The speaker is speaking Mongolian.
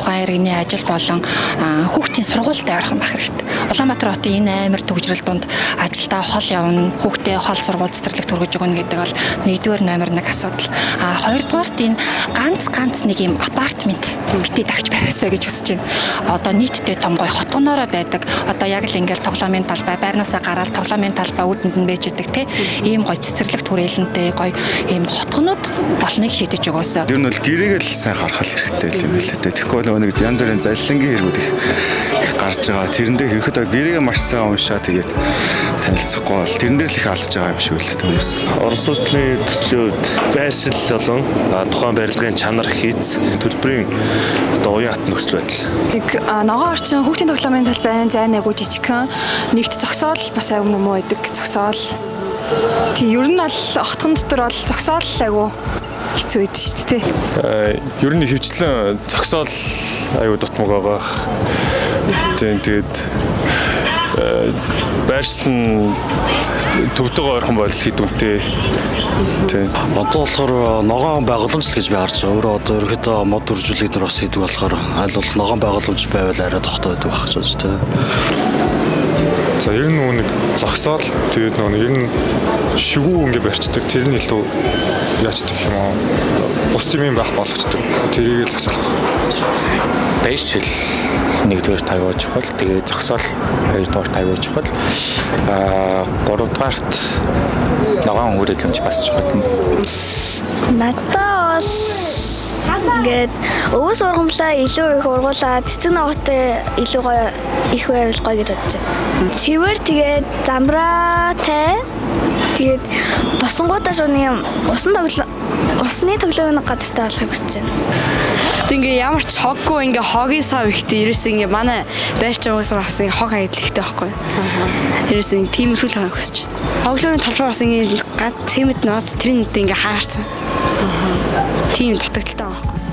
Тухайн иргэний ажил болон хүүхдийн сургуультай ойрхон байх хэрэгтэй. Улаанбаатар хотын энэ амар төгжрөл дунд ажилдаа хол явна, хүүхдээ хол сургууль цэцэрлэгт хүргэж өгнө гэдэг бол нэгдүгээр номер 1 асуудал. А хоёрдугаарт энэ ганц ганц нэг юм апартмент битээ тагч бариасаа гэж хүсэж байна. Одоо нийтдээ том гоё хотгоноороо байдаг. Одоо яг л ингээл тоглоомын талбай, байрнаасаа гараад тоглоомын талбай үүдэнд нь байж идэг те. Ийм гоё цэцэрлэг түрээлэнтэй гоё ийм хотгонууд олныг шийдэж өгөөсөө. Ер нь бол гэрээгээ л сайн харах хэрэгтэй юм билээ те. Тэгэхгүй бол нэг янз бүрийн заллингийн хэрэгүүд их их гарч байгаа. Тэрэндээ ерөөхдөө гэрээгээ маш сайн уншаа тэгээд танилцахгүй бол тэрэн дээр л их алдж байгаа юм шиг үлээ хүмүүс. Орос улсны төслийн хувьд байршил болон тухайн барилгын чанар хийц төлбөрийн одоо уян хат нөхцөл байдал. Нэг ногоон орчин хүүхдийн тоглоомын талбай зайн айгуу жижигхэн нэгт зогсоол бас айгуу муу байдаг. Зогсоол. Тий, ер нь бол хотхон дотор бол зогсоол айгуу хэцүү байдаг шүү дээ. Ер нь хөвчлэн зогсоол аюу дутмаг байгаа. Тийм тэгээд байршил нь төвтэйгөө ойрхон бол хэд үнэтэй. Тийм. Одоо болохоор ногоон байгууламж л гэж би харж байгаа. Өөрөө одоо ерөнхийдөө мод үржүүлэг нар бас хийдэг болохоор аль болох ногоон байгууламж байвал арай тогтоо байдаг байх гэж бодож байна. За ер нь нөгөө нэг зогсоол тэгээд нөгөө нэг ер нь шигүү ингээ барьцдаг. Тэр нь илүү яачдаг юм уу? Бус тийм юм байх болгочдөг. Тэрийг л зогсоолох. Байршил нэгдүгээр аюул чухал, тэгээд зогсоол хоёрдугаар аюул чухал, гуравдугаарт ногоон хүрээлэмж бас чухал. Надад бол ингээд өвөс ургамлаа илүү их ургуулаад цэцэг ногоотой илүү гоё их байвал гоё гэж бодож байна. Цэвэр тэгээд замраатай тэгээд босонгуудаа шууд нэг юм усан тоглоом усны тоглоомын газартай болохыг хүсэж байна. Тэг ингээ ямар ч хоггүй ингээ хогийн сав ихтэй ерөөс ингээ манай байрч уус бас ингээ хог хаягдл ихтэй байхгүй. Ерөөс ингээ тиймэрхүү л байхыг хүсэж байна. Хоглооны талбай бас ингээ гад цэмэд нууц тэр нүдээ ингээ хаарсан. Тийм дутагдaltaй байхгүй.